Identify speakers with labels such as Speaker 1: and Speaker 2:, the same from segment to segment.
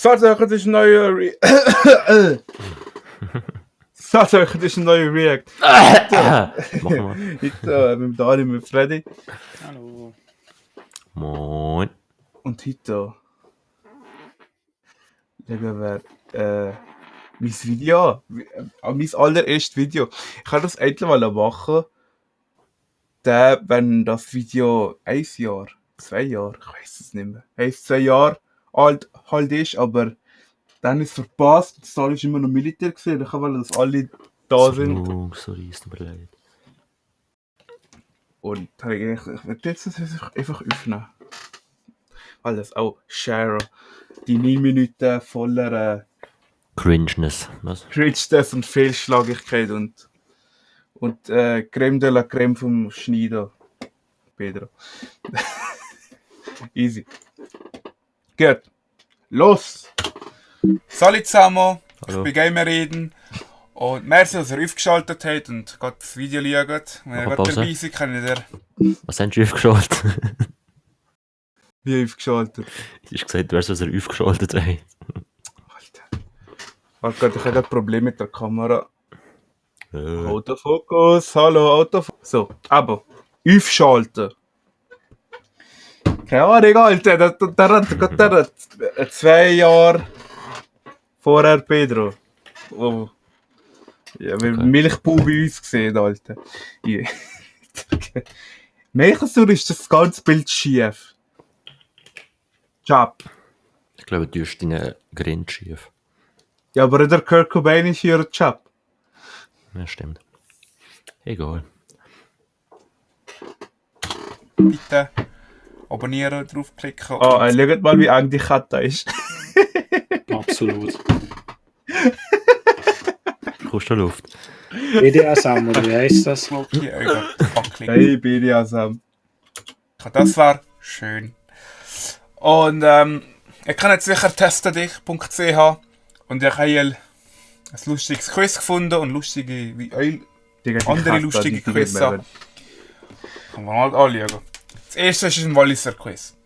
Speaker 1: Tatsache, das ist ein neuer Tatsache, das ist ein neuer React.
Speaker 2: Machen wir.
Speaker 1: Heute mit Dani, mit Freddy.
Speaker 3: Hallo.
Speaker 2: Moin.
Speaker 1: Und heute schauen wir mein Video an. Mein allererstes Video. Ich kann das endlich mal machen. Wenn das Video 1 Jahr, 2 Jahre, ich weiß es nicht mehr, 1-2 Jahre alt halt ist, aber dann ist es verpasst. Das Tal ist immer noch Militär gesehen. Ich kann, weil das alle da sind.
Speaker 2: Sorry, ist mir leid.
Speaker 1: Und ich werde jetzt das einfach öffnen. Weil das auch share. Die 9 Minuten voller
Speaker 2: Cringeness. Was?
Speaker 1: Cringeness und Fehlschlagigkeit und Creme de la Creme vom Schneider. Pedro. Easy. Gut. Los! Salut zusammen,
Speaker 2: Hallo.
Speaker 1: ich bin Gamerreden. Und merci, dass ihr aufgeschaltet habt und gerade das Video schaut. Wenn ihr
Speaker 2: Mach
Speaker 1: gerade
Speaker 2: Pause.
Speaker 1: dabei seid, kann ich dir...
Speaker 2: Was haben Sie aufgeschaltet?
Speaker 1: Wie aufgeschaltet?
Speaker 2: Du hast gesagt, du hast er aufgeschaltet hat.
Speaker 1: Alter. Warte grad, ich habe gerade Probleme mit der Kamera.
Speaker 2: Äh,
Speaker 1: Autofokus, hallo Autofokus. So, aber aufschalten. Keine Ahnung, Alter, der hat 2 Jahre vorher Pedro. Oh. Ja, wir
Speaker 2: Okay.
Speaker 1: Milchbau bei uns gesehen, Alter. Ja. Merkst du, ist das ganze Bild schief? Chap.
Speaker 2: ich glaube, du hast deinen Grind schief.
Speaker 1: Ja, aber der Kurt Cobain ist hier ein Chap.
Speaker 2: Ja, stimmt. Egal.
Speaker 1: Bitte abonnieren, draufklicken. Oh, schaut mal, wie eng die Kette ist.
Speaker 3: Absolut.
Speaker 2: Kommst du Luft?
Speaker 3: BDSM, oder wie heisst das?
Speaker 1: Hey, BDSM. Das war schön. Und ihr könnt sicher testedich.ch und ich habe ein lustiges Quiz gefunden und lustige, wie andere lustige Quiz haben. Kann man halt anschauen. Das erste ist ein Walliser Quiz.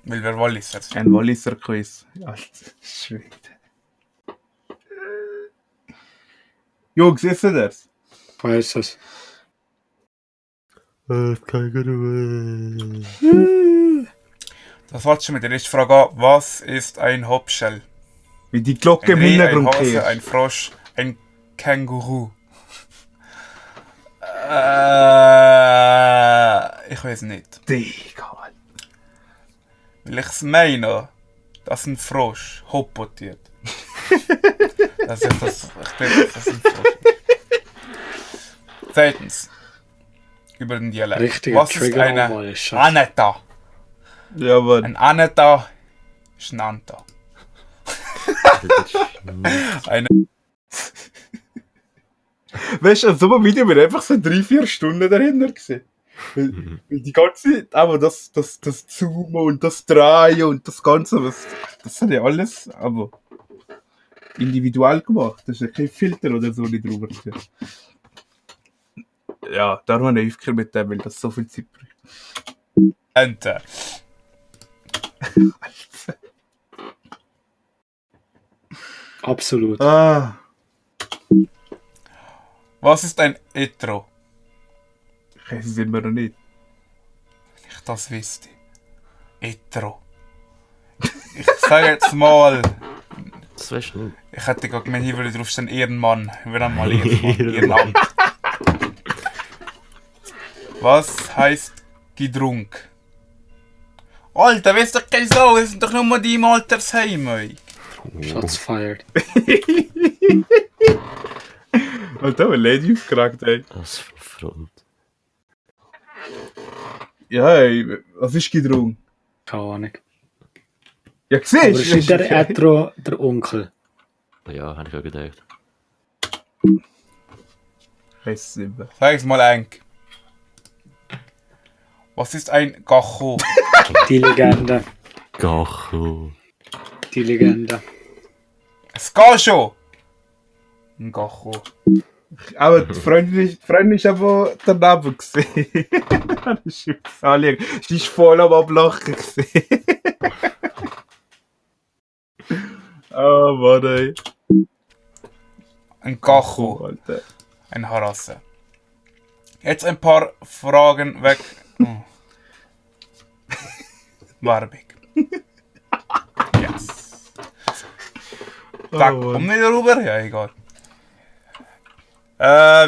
Speaker 1: Weil wir Walliser sind. Ein Walliser Quiz. Alter Schwede. Jungs, wisst ihr das?
Speaker 3: Was ist das?
Speaker 1: Das wollte ich mit der ersten Frage an. Was ist ein Hopschell? Wie die Glocke
Speaker 3: Ein
Speaker 1: im
Speaker 3: Reh,
Speaker 1: Hintergrund
Speaker 3: ein Hase,
Speaker 1: kehrt.
Speaker 3: ein
Speaker 1: Frosch, ein Känguru. Ich weiß nicht. Digga. Weil ich es meine, dass ein Frosch hoppotiert. Ich denke, dass das ein Frosch ist. Zweitens. Über den Dialekt.
Speaker 3: Richtiger
Speaker 1: Was ist
Speaker 3: Trigger
Speaker 1: eine
Speaker 3: nochmal, ist schon.
Speaker 1: Aneta?
Speaker 4: Jawohl.
Speaker 1: Ein Aneta ist ein Anta. Eine. Weißt du, an so einem Video wir einfach so 3-4 Stunden dahinter gesehen. Weil die ganze Zeit, aber das Zoomen und das Drehen und das Ganze, das hat ja alles aber individuell gemacht. Da ist ja kein Filter oder so nicht drüber. Ja, darum habe ich aufgehört mit dem, weil das so viel Zeit braucht. Ente.
Speaker 3: Absolut.
Speaker 1: Ah. Was ist ein Etro? Ich weiß es immer noch nicht. Wenn ich das wüsste. Etro. Ich sage jetzt mal.
Speaker 2: Das weißt du nicht.
Speaker 1: Ich hätte gerade gemeint, hier würde draufstehen Ehrenmann. Wir haben mal Ehrenamt. Was heißt Gedrunk? Alter, weißt doch keine Sau, das sind doch nur die im Altersheim, ey.
Speaker 3: Shots fired.
Speaker 4: Alter, haben wir Lady aufgeregt, ey.
Speaker 2: Das Front.
Speaker 4: Ja, ey, was ist Gedrung?
Speaker 3: Keine Ahnung.
Speaker 4: Ja,
Speaker 3: Aber
Speaker 4: siehst
Speaker 3: ist nicht der Etro der Onkel?
Speaker 2: Ja, habe ich auch gedacht.
Speaker 4: Weiß es nicht mehr.
Speaker 1: Sag es mal eng. Was ist ein Gacho?
Speaker 3: Die Legende.
Speaker 2: Gacho.
Speaker 3: Die Legende.
Speaker 1: Es geht schon! Ein Gacho.
Speaker 4: Aber die Freundin ist aber daneben gesehen. Das ist übelst anliegen. Sie ist voll am Ablachen gesehen. Oh, Mann, ey.
Speaker 1: Ein Gacho.
Speaker 4: Alter.
Speaker 1: Ein Harasse. Jetzt ein paar Fragen weg. Oh. Warbig. Yes. Zack,
Speaker 4: Mann.
Speaker 1: komm wieder rüber? Ja, egal.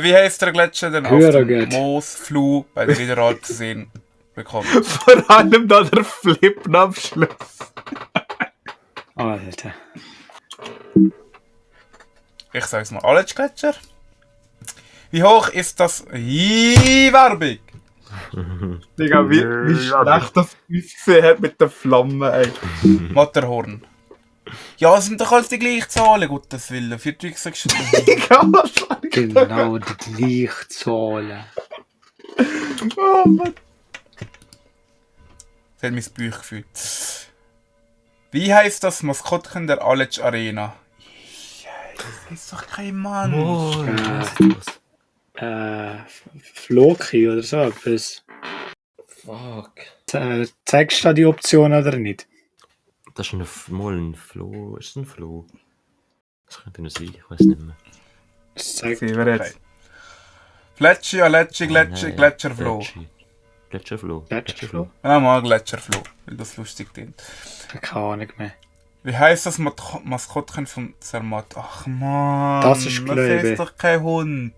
Speaker 1: Wie heißt der Gletscher denn auf
Speaker 3: Höher
Speaker 1: dem
Speaker 3: geht.
Speaker 1: Moosfluh bei der Wiederwahl zu sehen bekommt?
Speaker 4: Vor allem da der Flippenabschluss.
Speaker 3: Alter.
Speaker 1: Ich sag's mal, Aletsch-Gletscher. Wie hoch ist das? Warbig.
Speaker 4: Digga, wie schlecht das ausgesehen hat mit den Flammen, ey.
Speaker 1: Matterhorn. Ja, es sind doch alles die gleichen Zahlen, Gottes Willen. Für die sagst du.
Speaker 4: Digga, was soll ich
Speaker 3: Genau die Lichtzahlen.
Speaker 4: Oh, Mann.
Speaker 1: Das hat mein Bauchgefühl. Wie heißt das Maskottchen der Aletsch Arena? Das ist doch kein Mann.
Speaker 2: Oh,
Speaker 3: Floki oder so etwas.
Speaker 2: fuck.
Speaker 3: Zeigst du die Option oder nicht?
Speaker 2: Das ist mal ein Floh. Ist das ein Floh? Das könnte noch sein, ich weiß nicht mehr.
Speaker 3: Das zeigt.
Speaker 4: Sehen wir jetzt.
Speaker 1: Fletschi, Alecci, Gletschi,
Speaker 2: Nein,
Speaker 1: Gletscherfloh.
Speaker 2: Gletscherfloh.
Speaker 3: Gletscherfloh?
Speaker 1: Ja, mal Gletscherfloh, weil das lustig klingt.
Speaker 3: Keine Ahnung mehr.
Speaker 1: Wie heißt das Maskottchen von Zermatt? Ach man,
Speaker 3: Das ist Glöbe.
Speaker 1: Das ist doch kein Hund.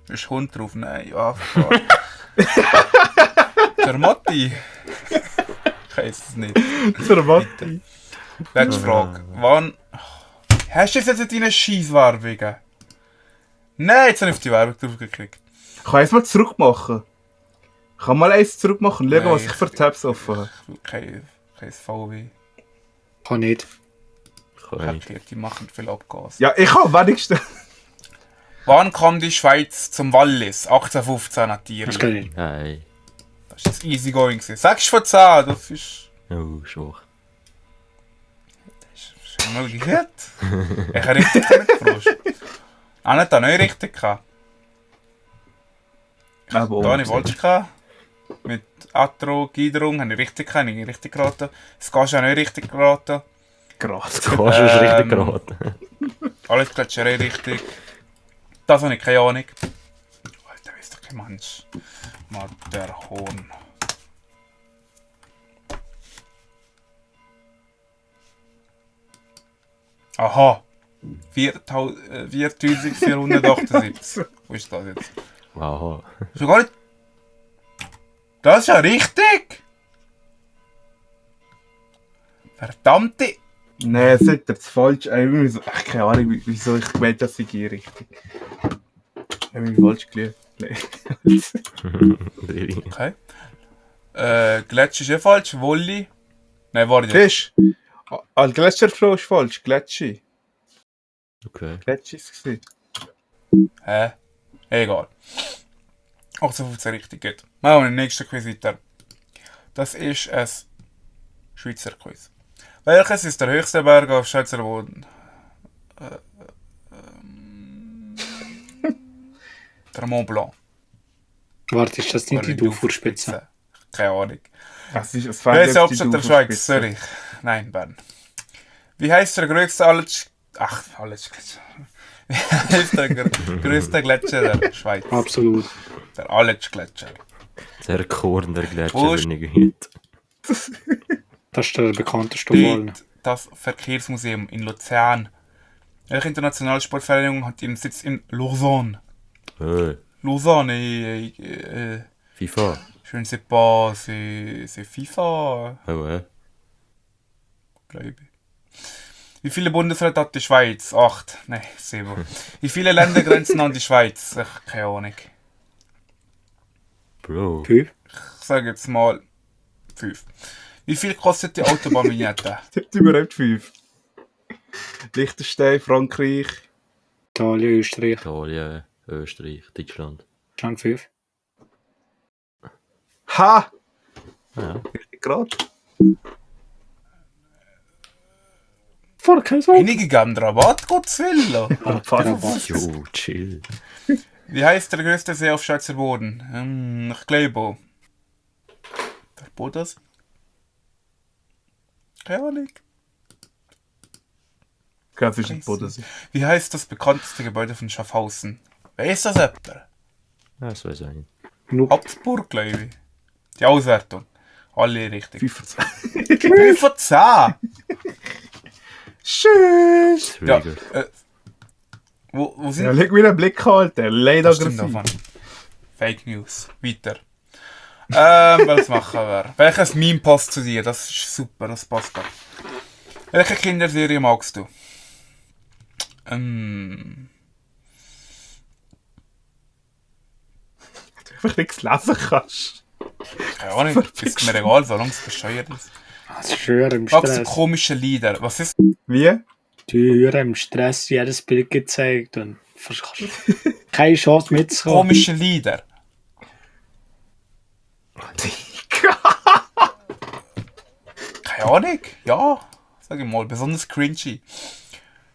Speaker 1: Ist Hund drauf? Nein, ja, fuck. Zermatti? Ich weiß es nicht.
Speaker 4: Zur Matti.
Speaker 1: Letzte Frage. Wann... Hast du jetzt deine Scheisswerbungen? Nein, jetzt habe ich auf die Werbung draufgeklickt.
Speaker 4: Kann ich eins mal zurück machen? Ich kann mal eins zurück machen und schauen,
Speaker 1: Nein,
Speaker 4: was ich für Tabs offen habe.
Speaker 1: Ich will kein VW.
Speaker 3: Kann nicht.
Speaker 1: Die machen viel Abgas.
Speaker 4: Ja, ich habe wenigstens.
Speaker 1: Wann kam die Schweiz zum Wallis? 1815 natürlich.
Speaker 3: Das kann nicht.
Speaker 2: Nein.
Speaker 1: Das ist jetzt easy going gewesen. 6 von 10, das ist...
Speaker 2: Oh, schwach.
Speaker 1: Schon mal gehört. Ich habe richtig mitgefroscht. Auch nicht richtig gehabt.
Speaker 4: Aber
Speaker 1: Da habe ich falsch gehabt. Mit Atro, Giderung habe ich richtig gehabt, habe ich richtig geraten. Das Gas habe ich richtig geraten.
Speaker 4: Krass.
Speaker 2: Du hast es richtig geraten.
Speaker 1: Alles Gletscherei richtig. Das habe ich keine Ahnung. Alter, weiss doch kein Mensch. Matterhorn. Aha. 4478. Wo ist das jetzt?
Speaker 2: Wow.
Speaker 1: Schon gar nicht. Das ist ja richtig! Verdammte!
Speaker 4: Nein, es ist jetzt falsch. Ach, keine Ahnung, wieso ich gemeint habe, das sei hier richtig. Ich habe mich falsch gelesen.
Speaker 1: Okay. Gletscher ist ja falsch. Wolli. Nein, warte.
Speaker 4: Fisch! Gletscherfloh ist falsch. Gletschi.
Speaker 2: Okay.
Speaker 4: Gletschi ist es.
Speaker 1: Hä? Egal. 1815 richtig geht. Machen wir den nächsten Quiz weiter. Das ist ein Schweizer Quiz. Welches ist der höchste Berg auf Schweizer Boden? Der Mont Blanc.
Speaker 3: Warte, ist das nicht
Speaker 1: Oder
Speaker 3: die Dufourspitze?
Speaker 1: Keine Ahnung.
Speaker 4: Das ist das
Speaker 1: Wer ist die
Speaker 4: Feind,
Speaker 1: Hauptstadt der Schweiz? Zürich. Nein, Bern. Wie heißt der größte Aletsch-Gletscher? Wie heißt der größte Gletscher der Schweiz?
Speaker 3: Absolut.
Speaker 1: Der Aletsch-Gletscher.
Speaker 2: Der Korn der Gletscher
Speaker 1: Wo
Speaker 2: bin ich gehört.
Speaker 3: Das ist der bekannteste von allen.
Speaker 1: Steht das Verkehrsmuseum in Luzern. Welche internationale Sportvereinigung hat ihren Sitz in Lausanne? Lausanne,
Speaker 2: FIFA.
Speaker 1: je ne sais pas, c'est FIFA,
Speaker 2: Oh,
Speaker 1: glaube ich. Wie viele Bundesländer hat die Schweiz? 8. Nein, 7. Wie viele Länder grenzen an die Schweiz? Ach, keine Ahnung.
Speaker 2: Bro.
Speaker 3: 5.
Speaker 1: Ich sage jetzt mal 5. Wie viel kostet die Autobahnvignette?
Speaker 4: Tippt überhaupt 5. Liechtenstein, Frankreich.
Speaker 3: Italien, Österreich.
Speaker 2: Italien, Österreich, Deutschland.
Speaker 3: Schon 5.
Speaker 4: Ha!
Speaker 2: Ja.
Speaker 4: Richtig gerade.
Speaker 3: Voll kein Sorge.
Speaker 1: Einige geben Rabatt, Gottes Willen.
Speaker 2: Jo, chill.
Speaker 1: Wie heißt der größte See auf Schweizer Boden? Ich glaube. Der Bodas? Keine Ahnung.
Speaker 4: Das ist ein Bodensee.
Speaker 1: Wie heißt das bekannteste Gebäude von Schaffhausen? Weiss das jemand?
Speaker 2: Ja, das weiß ich nicht.
Speaker 3: Nope.
Speaker 1: Habsburg, glaube ich. Die Auswertung. Alle richtig.
Speaker 4: 5 von 10.
Speaker 1: 5 von 10!
Speaker 4: Tschüss!
Speaker 1: Ja,
Speaker 2: Trigger.
Speaker 1: wo sind
Speaker 4: Ja, leg mir einen Blick an, der leider
Speaker 1: Das stimmt
Speaker 4: aggressiv.
Speaker 1: davon. Fake News. Weiter. Was machen wir? Welches Meme passt zu dir? Das ist super, das passt da. Welche Kinderserie magst du?
Speaker 4: Einfach nichts lesen kannst.
Speaker 1: Keine Ahnung, ist mir egal, solange es bescheuert ist.
Speaker 3: Das ist höher im
Speaker 1: Magst du
Speaker 3: Stress.
Speaker 1: komische Lieder? Was ist?
Speaker 4: Wie?
Speaker 3: Du höher im Stress jedes Bild gezeigt und keine Chance mitzukommen.
Speaker 1: Komische Lieder. Keine Ahnung, ja. Sag ich mal, besonders cringy.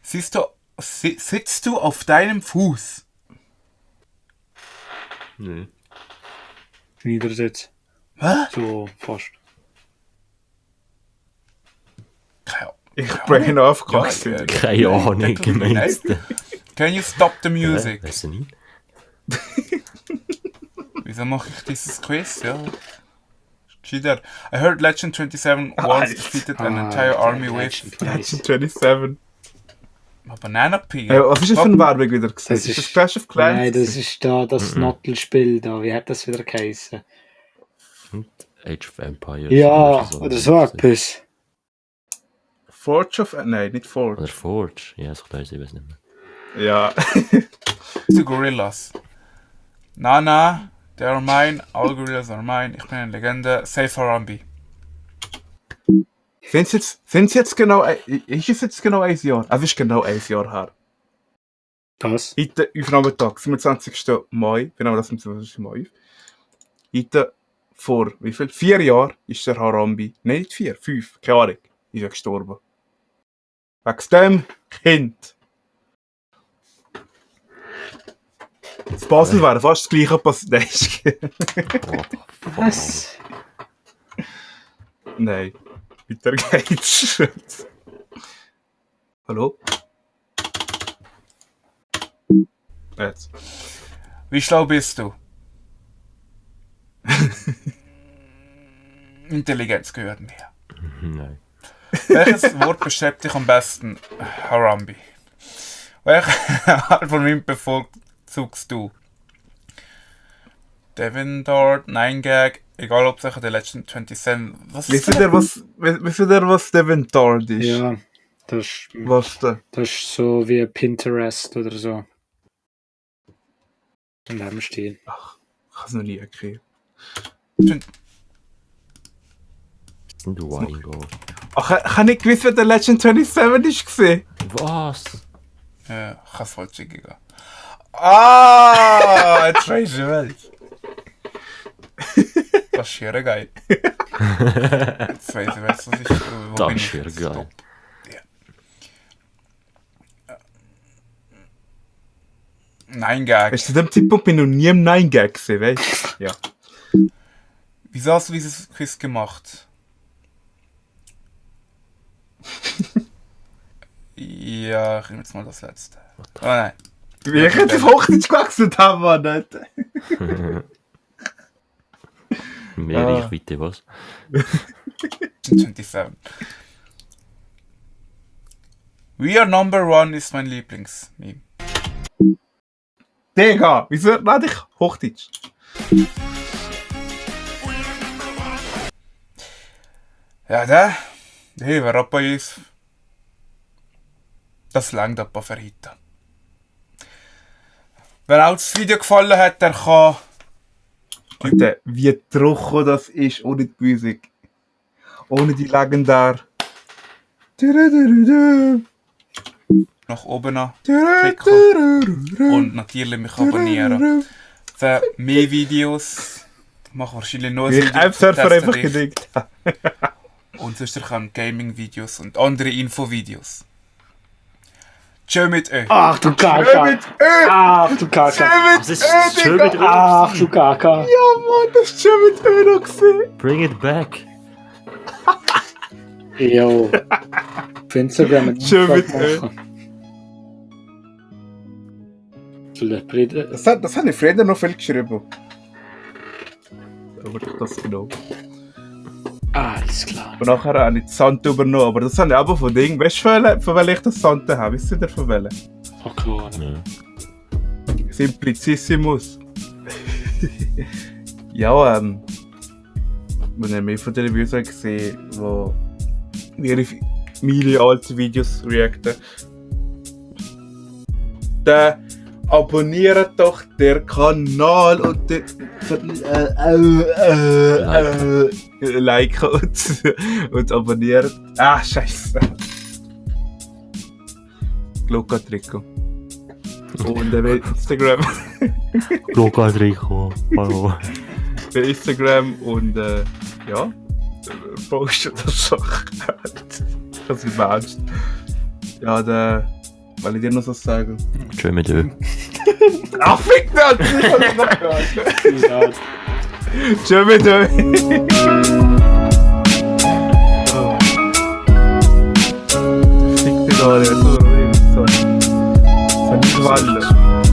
Speaker 1: Sitzt du auf deinem Fuß?
Speaker 2: Nee.
Speaker 3: Niedersitz.
Speaker 1: Hä?
Speaker 3: So fast.
Speaker 1: Keine Ahnung.
Speaker 4: Ich bin ihn aufgewachsen.
Speaker 1: Ja,
Speaker 2: Keine Ahnung,
Speaker 1: Nein,
Speaker 2: gemeinst du?
Speaker 1: Can you stop the music?
Speaker 2: Weiss ich nicht.
Speaker 1: Wieso mache ich dieses Quiz? Ja. Cheater. I heard Legend 27 once defeated an entire army with
Speaker 4: Legend 27.
Speaker 1: a Banana Peel.
Speaker 4: Hey, was ist das für eine Werbung wieder gesehen?
Speaker 3: Das
Speaker 4: Ist das
Speaker 3: ist-
Speaker 4: Clash of Clans?
Speaker 3: Nein, das ist da das Nottelspiel da. Wie hat das wieder geheißen?
Speaker 2: Age of Empires.
Speaker 3: Ja, oder so etwas.
Speaker 4: Forge of... Nein, nicht Forge.
Speaker 2: Oder Forge. Ja, so weiß ich weiß nicht mehr.
Speaker 4: Ja.
Speaker 1: The Gorillas. Na, they are mine, all Gorillas are mine, ich bin eine Legende, Safe Harambe.
Speaker 4: Sind jetzt genau... Ist es jetzt genau 1 Jahr? Es ist genau 1 Jahr her.
Speaker 3: Das?
Speaker 4: Heute, Aufnahmetag, 27. Mai. Wir nehmen das am 27. Mai. Heute, vor wie viel? 4 Jahren ist der Harambe... Nein, nicht 4, 5, keine Ahnung. Ist er gestorben. Wegen dem Kind. Das Basel wäre fast das gleiche passiert.
Speaker 3: Was?
Speaker 4: Nein. Weiter geht's. Hallo? Jetzt.
Speaker 1: Wie schlau bist du? Intelligenz gehört mir.
Speaker 2: Nein.
Speaker 1: Welches Wort beschreibt dich am besten? Harambe. Welche Art von Wind bevorzugst du? Devin Dart, 9gag, egal ob es der Legend 27. Was ist
Speaker 4: Wisst ihr, was Devin Dart ist?
Speaker 3: Ja, das ist,
Speaker 4: Was denn?
Speaker 3: das ist so wie Pinterest oder so. In dem Stil.
Speaker 4: Ich hab's noch nie gekriegt.
Speaker 2: Sind du Wingo?
Speaker 4: Ach, ich hab nicht gewusst, wer der Legend 27 war.
Speaker 2: Was?
Speaker 1: Ja, ich kann es falsch gehen. Ah, jetzt weiß ich Welt. Das ist sehr geil. Jetzt weiß ich, was ist. Wo
Speaker 2: Das
Speaker 1: bin
Speaker 2: ist
Speaker 1: ich
Speaker 2: sehr
Speaker 1: jetzt?
Speaker 2: geil.
Speaker 1: Stopp. Ja. 9gag.
Speaker 4: Zu dem Zeitpunkt bin ich noch nie im 9gag gesehen, weißt du? Ja.
Speaker 1: Wieso hast du dieses Quiz gemacht? Ja, ich nehme jetzt mal das letzte. Oh nein.
Speaker 4: Wie ich jetzt auf Hochdeutsch gewechselt habe, Mann, Alter.
Speaker 2: Mehr
Speaker 4: Ah.
Speaker 2: Reichweite, was?
Speaker 1: 27. We are number one ist mein Lieblingsmeme.
Speaker 4: Digga, wieso rede ich Hochdeutsch?
Speaker 1: Ja, der Hilfe Rappa ist. Das langt etwa für heute. Wenn auch das Video gefallen hat, der kann
Speaker 4: Alter, wie trocken das ist ohne die Musik. Ohne die legendär.
Speaker 1: nach oben klicken und natürlich mich abonnieren. Für mehr Videos mache wahrscheinlich noch ein
Speaker 4: Ich
Speaker 1: Video.
Speaker 4: App-Surfer
Speaker 1: testen
Speaker 4: einfach
Speaker 1: dich.
Speaker 4: gedickt.
Speaker 1: Und sonst kommen Gaming-Videos und andere Infovideos. Tschö mit Ö.
Speaker 3: Ach du Kaka! Ach du Kaka!
Speaker 2: Was ist schön mit
Speaker 3: Ach du Kaka!
Speaker 4: Ja, Mann, das ist schon mit Öl noch gesehen.
Speaker 2: Bring it back.
Speaker 3: Yo. Auf Instagram einen
Speaker 4: Schön mit
Speaker 3: Umfrage machen. natürlich. Brüder.
Speaker 4: Das habe ich früher noch viel geschrieben. Aber das genau.
Speaker 3: Alles klar.
Speaker 4: Und nachher habe ich die Sante übernommen. Aber das habe ich aber von Ding. Weißt du, von welcher ich das Sante habe? Wisst ihr von welcher?
Speaker 3: Oh, klar.
Speaker 2: Ja.
Speaker 4: Simplicissimus. Ja, wenn ihr mehr von den Reviews gesehen, wo wir meine alten Videos reacten, dann abonniert doch den Kanal und liken und abonniert. Ah, scheiße. Luca Trikot. Und bei Instagram.
Speaker 2: Luca Rico. Hallo.
Speaker 4: Bei Instagram und ja, postet das so. Das ist ernst. Ja, weil ich dir noch so sagen.
Speaker 2: Tschö mit dir.
Speaker 4: Ach, fick das! Ich hab das noch gehört. Tschö mit dir. Fick dich gar nicht.